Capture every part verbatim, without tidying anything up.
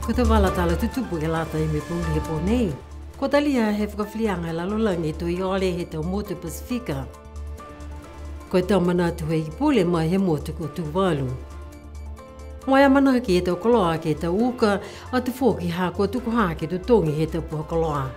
Ko e tau vala tala tutupu ke lata mo e pō nei he pō nei. Kua talia he fakafiliaga he lalolagi e tohi ole he tau motu Pasifika. Ko e tau manatu he Iki Pule mai he motu ko Tuvalu. Mo e amanaki e tau koloa ke he tau uka, atu foki ha kua tuku hake e totogi he tau puha koloa.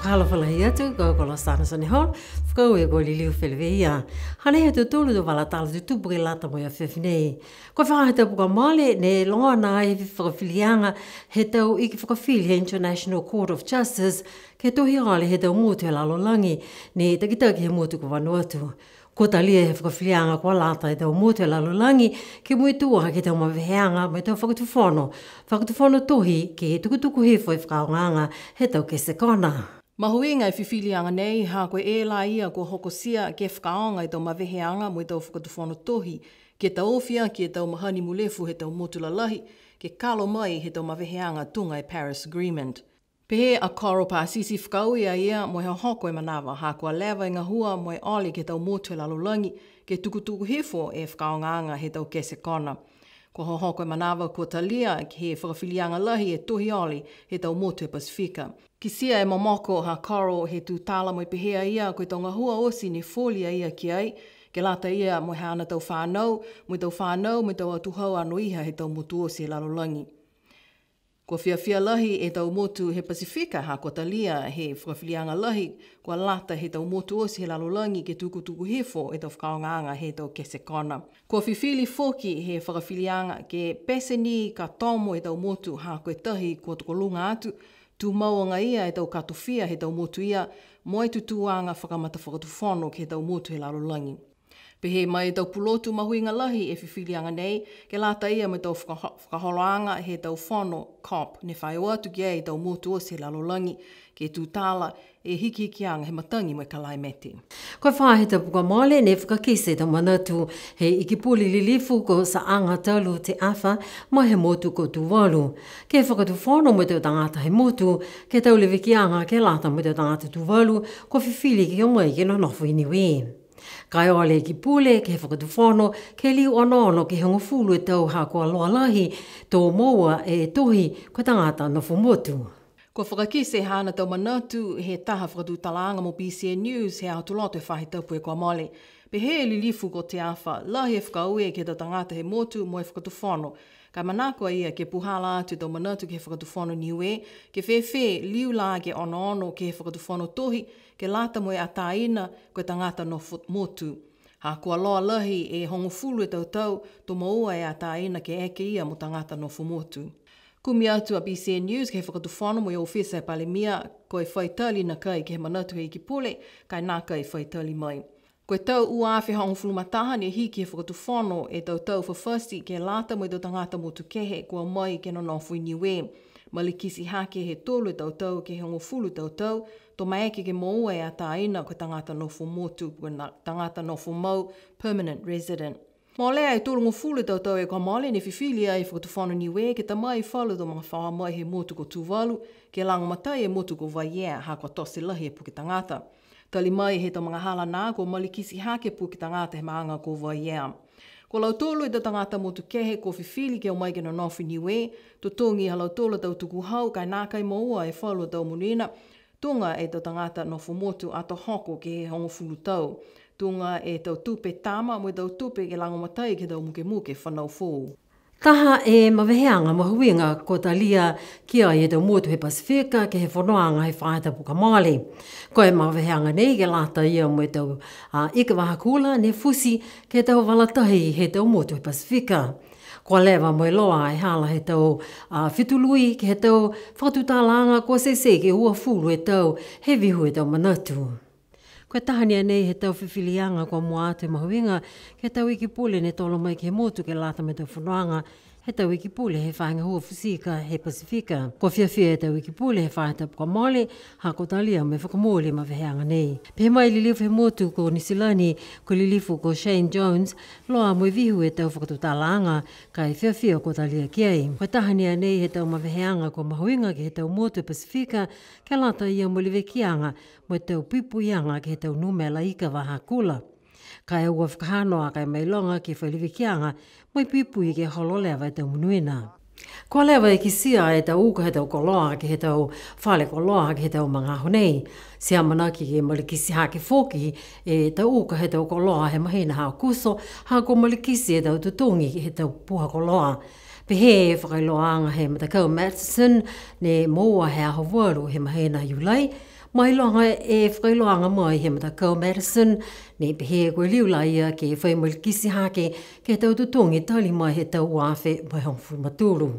Kalofa lahi atu, ko au ko Losana Sonehol, fakaaue ko Liliu Feleveia. Hanei ha tautolu a tau vala tala tutupu ke lata mo e afiafi nei. Ko e faahi tapu kua mole, ne logona ai e fakafiliaga he tau iki fakafili he International Court of Justice, ke he tohi ole he tau motu he lalolagi, ne takitaki he motu ko Vanuatu. Kua talia he fakafiliaga kua lata e tau motu he lalolagi, ke muitua ke he tau maveheaga mo e tau fakatufono, fakatufono tohi, ke tukutuku hifo e fakaaogaaga he tau kese kona. Mahuiga e fifiliaga nei, ha ko e laia kua hokotia ke fakaaoga e tau maveheaga mo e tau fakatufono tohi, ke taofi aki e tau mahani mulefu he tau motu lalahi, ke kalo mai he tau maveheaga tuga e Paris Agreement. Pehē a Coral Pasisi fakaaue a ia mo e hohoko e manava, ha kua leva e gahua mo e ole ke he tau motu he lalolagi, ke tukutuku hifo e fakaaogaaga he tau kese kona. Kua hohoko e manava kua talia ke he fakafiliaga lahi e tohi ole he tau motu he Pasifika. Kitia e momoko ha Coral he tutala mo e pehē a ia ko e tau gahua oti ne foli a ia ki ai, ke lata ia mo e haana tau fanau, mo e tau fanau, mo e tau atuhau anoiha he tau motu oti he lalolagi. Kua fiafia lahi e tau motu he Pasifika ha kua talia he fakafiliaga lahi, kua lata he tau motu oti he lalolagi ke tukutuku hifo e tau fakaaogaaga he tau kese kona. Kua fifili foki he fakafiliaga ke pete ni ka tomo e tau motu ha ko e tahi kua tokoluga atu, tumau agaia e tau katofia he tau motu ia, mo e tutūaga fakamatafakatufono ke he tau motu he lalolagi. Pehē mai e tau pulotu mahuiga lahi e fifiliaga nei, ke lata ia mo e tau fakaho-, fakaholoaga he tau fono COP, ne fai o atu ki ai e tau motu oti he lalolagi, ke tutala e hikihikiaga he matagi mo e kalaimete. Ko e faahi tapu kua mole ne fakakite e tau manatu he Iki Pule Lilifu ko Saaga Talu Teafa mai he motu ko Tuvalu. Ke he fakatufono mo e tau tagata he motu, ke he tau levekiaga ke lata mo e tau tagata Tuvalu, kua fifili ke o mai ke nonofo i Niue. Ka e ole e Iki Pule ke he fakatufono, ke liu onoono ke he hogofulu e tau ha kua loa lahi, to moua e tohi ko e tagata nofo motu. Kua fakakite e haana tau manatu he taha fakatutalaaga mo BCN News he Aho Tuloto he faahi tapu kua mole. Pehē e Lilifu ko Teafa, lahi e fakaaue ke he tau tagata he motu mo e fakatufono. Ka e manako a ia ke puhala atu e tau manatu ke he fakatufono Niue, ke fēfē liu la ke onoono ke he fakatufono tohi, ke lata mo e ataina ko e tagata nofo motu. Ha kua loa lahi e hogofulu e tau tau, to moua e ataina ke eke ia mo tagata nofo motu. Kumi atu a BCN News ke he fakatufono mo e ofisa he Palemia, ko e fai tali nākai ke he manatu he Iki Pule, ka e nākai fai tali mai. Ko e tau ua afe hogofulu ma taha ne hiki he fakatufono e tau tau fafati ke lata mo e tau tagata motu kehe kua o mai ke nonofo i Niue. Malikiti hake he tolu e tau tau ke he hogofulu tau tau, to maeke ke moua e ataina ko e tagata nofo motu, ko e na-, tagata nofo mau, permanent resident. Molea e tolugofulu e tau tau kua mole ne fifili ai e fakatufono Niue ke ta mai falu tau magafaoa mai he motu ko Tuvalu, ke lagomatai e motu ko Vaiea, ha kua tote lahi e puke tagata. Tali mai he tau magahala nā, kua malikiti hake e puke tagata he maaga ko Vaiea. Ko lautolu e tau tagata motu kehe kua fifili ke o mai ke nonofo i Niue, totogi ha lautolu a tau tukuhau, ka e nākai moua e falu a tau monuina, tuga e tau tagata nofo motu ato hoko ke he hogofulu tau. Tuga e tau tupe tama mo e tau tupe ke lagomatai ke he tau mukemuke fanau foou. Taha e maveheaga mahuiga kua talia ki ai e tau motu he Pasifika ke he fonoaga he faahi tapu kua mole. Ko e maveheaga nei ke lata ia mo e tau, a, ika vahakula ne futi ke he tau vala tahi he tau motu he Pasifika. Kua leva mo e loa e hala he tau, a, fetului ke he tau fakatutalaaga kua teitei ke uafulu e tau he vihu e tau manatu. Ko e taha ni a nei he tau fifiliaga kua mua atu e mahuiga ke he tau Iki Pule ne tolo mai ke he motu ke lata mo e tau fonoaga he tau Iki Pule he faahi gahua futi ika he Pasifika. Kua fiafia e tau Iki Pule he faahi tapu kua mole, ha kua talia mo e fakamooli e maveheaga nei. Pehē mai e lilifu he motu ko Niu Silani, ko e lilifu ko Shane Jones, loa mo e vihu e tau fakatutalaaga, ka e fiafia kua talia ki ai. Ko e taha ni a nei he tau maveheaga kua mahuiga ke he tau motu he Pasifika, ke lata ia mo e levekiaga mo e tau puipuiaga ke he tau numela ika vahakula. Ka e ua fakahanoa ka e mailoga ke fai levekiaga mo e puipui ke holo leva e tau monuina. Kua leva e kitia e tau uka he tau koloa ke he tau fale koloa ke he tau magaaho nei. Ti amanaki ke malikiti hake foki e tau uka he tau koloa he mahina ha Aokuso, ha kua malikiti e tau totogi he tau puha koloa. Pehē e fakailoaaga he matakau Matheson, ne moua he aho valu he mahina Iulai, mailoga e fakailoaaga mai he matakau Matheson, ne pehē kua liu la ia ke fai malikiti hake ke he tau totogi tali mai he tau ua afe mo e hogofulu ma tolu.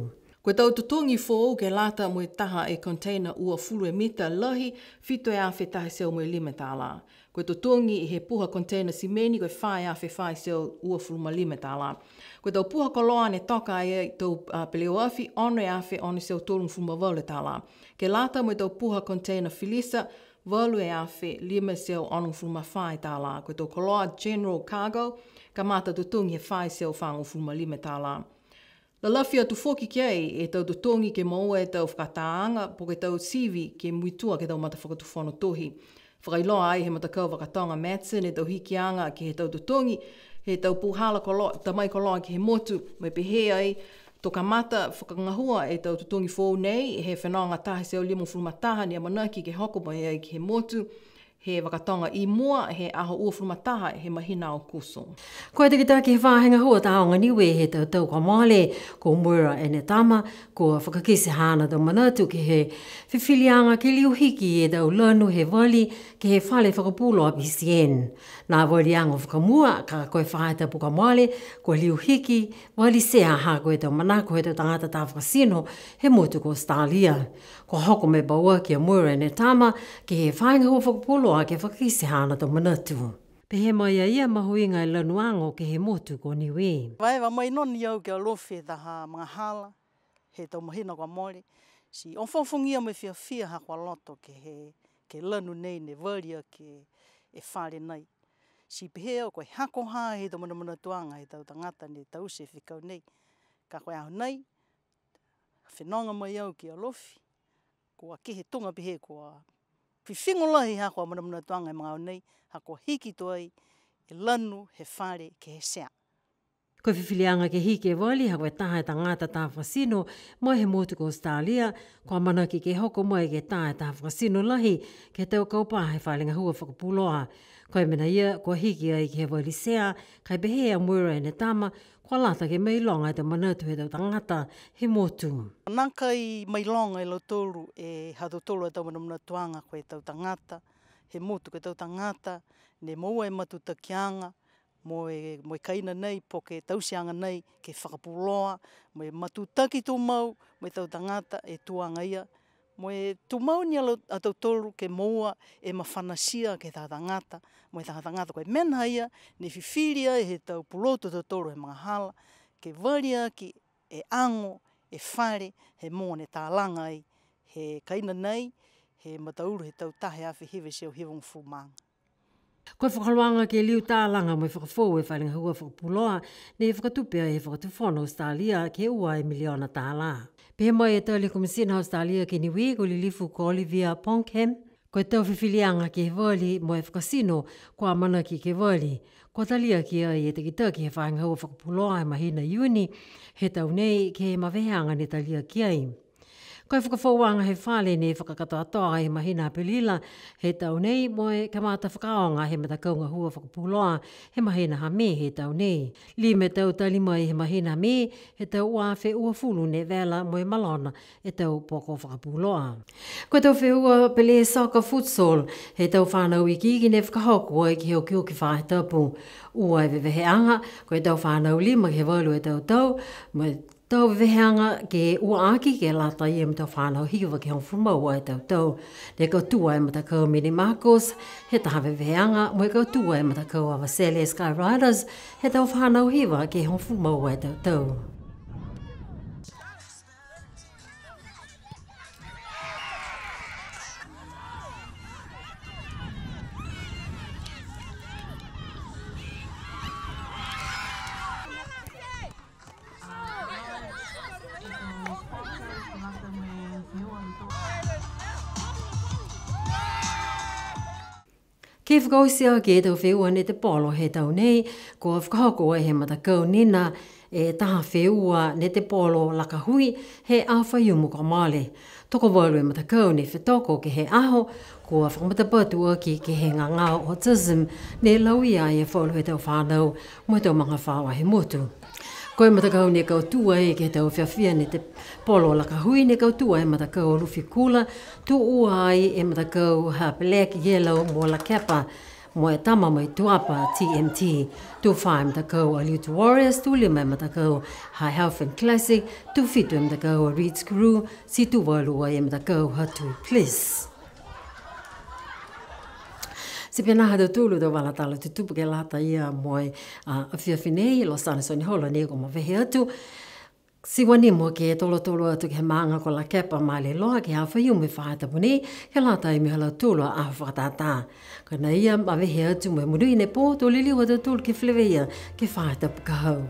Ko e tau totogi foou ke lata mo e taha e container uafulu e mita lahi, fitu e afe taha e teau mo e lima tālā. Ko e totogi he puha container simeni, ko e fā e afe fā e teau uafulu ma lima tālā. Ko e tau puha koloa ne toka e tau, a, peleoafi, ono e afe ono e teau tolugofulu ma valu tālā. Ke lata mo e tau puha container filisa, valu e afe lima e teau onogofulu ma fā tālā. Ko e tau koloa general cargo, kamata totogi he fā e teau fāgofulu ma lima tālā. Lalafi atu foki ki ai e tau totogi ke moua e tau fakatāaga, po ke tau sivi ke muitua ke he tau matafakatufono tohi. Fakailoa ai he matakau vakatoga Matheson e tau hikiaga ke he tau totogi he tau puhala koloa, ta mai koloa ke he motu, mo e pehē ai, to kamata fakagahua e tau totogi foou nei he fenoga taha e teau limagofulu ma taha ne amanaki ke hoko mai ai ke he motu, he vakatoga i mua, he aho uafulu ma taha he mahina Aokuso. Ko e takitaki he faahi gahua tāoga Niue he tau tau kua mole, ko Moira Enetama, kua fakakite haana tau manatu ke he fifiliaga ke liu hiki e tau lanu he vali ke he fale fakapuloa BCN. Nā vali ago fakamua, ka ko e faahi tapu kua mole, kua liu hiki, vali sea ha ko e tau manako he tau tagata tā fakatino he motu ko Australia. Kua hoko mai pauaki a Moira Enetama ke he faahi gahua fakapuloa ke fakakite haana tau manatu. Pehē mai a ia mahuiga e lanu ago ke he motu ko Niue. Vaeva mai noa ni au ki Alofi he taha magahala he tau mahina kua mole. Ti ofoofogia mo e fiafia ha kua loto ke he, ke lanu nei ne vali aki e fale nei. Ti pehē au ko e hako ha he tau manamanatuaga he tau tagata ne taute e fekau nei. Ka ko e aho nei, fenoga mai au ki Alofi, kua kehe tuga pehē kua fifigo lahi ha kua manamanatuaga he magaaho nei, ha kua hiki tuai e lanu he fale ke he sea. Ko e fifiliaga ke hiki e vali, ha ko e taha e tagata tā fakatino mai he motu ko Australia, kua amanaki ke hoko mai ke tā e taha fakatino lahi ke he tau kaupā he fale gahua fakapuloa. Ko e mena ia, kua hiki ai ke he vali sea, ka e pehē a Moira Enetama, kua lata ke mailoga e tau manatu he tau tagata he motu. Nākai mailoga e lautolu e ha tautolu a tau manamanatuaga ko e tau tagata he motu, ko e tau tagata ne moua e matutakiaga, mo e, mo e kaina nei, po ke tauteaga nei, ke fakapuloa, mo e matutaki tumau, mo e tau tagata e tuaga ia, mo e tumau ni a lau-, a tautolu ke moua e mafanatia ke he taha tagata, mo e taha tagata ko e mena ia, ne fifili ai he tau pulotu a tautolu he magahala, ke vali aki e ago, e fale, he mogo ne talaga ai, he kaina nei, he mataulu he tau taha e afe hiva e teau hivagofulu ma aga. Ko e fakaholoaga ke liu talaga mo e fakafoou e fale gahua fakapuloa, ne fakatupe ai he Fakatufono Australia ke ua e miliona tālā. Pehē mai e tali Komisina Australia ki Niue ko Lilifu ko Olivia Ponkham, ko e tau fifiliaga ke vali mo e fakatino kua amanaki ke vali, kua talia ki ai e takitaki he faahi gahua fakapuloa he mahina Iuni he tau nei ke he maveheaga ne talia ki ai. Ko e fakafouaga he fale ne fakakatoatoa he mahina Apelila he tau nei mo e kamata fakaaoga he matakau gahua fakapuloa he mahina ha Me he tau nei. Lima e tau tali mai he mahina Me he tau ua afe uafulu ne vela mo e malona e tau poko fakapuloa. Ko e tau feua pele soka futsal he tau fanau ikiiki ne fakahoko ai ke he okioki faahi tapu. Ua e veveheaga, ko e tau fanau lima ke he valu e tau tau, mo e tau veveheaga ke ua aki ke lata ia mo e tau fanau hiva ke hogofulu ma ua e tau tau. Ne kautū e matakau Mini Marcos he taha veveheaga, mo e kautū e matakau Avatele Sky Riders he tau fanau hiva ke hogofulu ma ua e tau tau. Ke fakaoti aki e tau feua netepolo he tau nei, kua fakahoko ai he matakau Nina e taha feua netepolo lakahui he aho Faiumu kua mole. Tokovalu e matakau ne fetoko ke he aho, kua fakamatapatu aki ke he gagao autism ne lauia ai e falu he tau fanau mo e tau magafaoa he motu. Ko e matakau ne kautū ai ke he tau fiafia netepolo lakahui ne kautū ai e matakau Lufikula, tū ua ai e matakau ha Black, Yellow mo Lakepa, mo e tama mai Tuapa T M T. Tū fā e matakau a Liutu Warriors, tū lima e matakau ha Health and Classic, tū fitu e matakau a Reeds Crew, ti tū valu ai e matakau ha Tui Bliss. Ti pihia ha tautolu tau vala tala tutupu ke lata ia mo e, a, afiafi nei, Losana Sioniholo nei kua mavehe atu. Ti ua nimo ke tolotolo atu ke he maaga ko Lakepa ma Leloa ke he aho Faiumu he faahi tapu nei, ke lata mo e ha lautolu a aho fakatātā. Ko e mena ia, mavehe atu mo e monuina e pō, to liliu a tautolu ke feleveia ke he faahi tapu ka hau.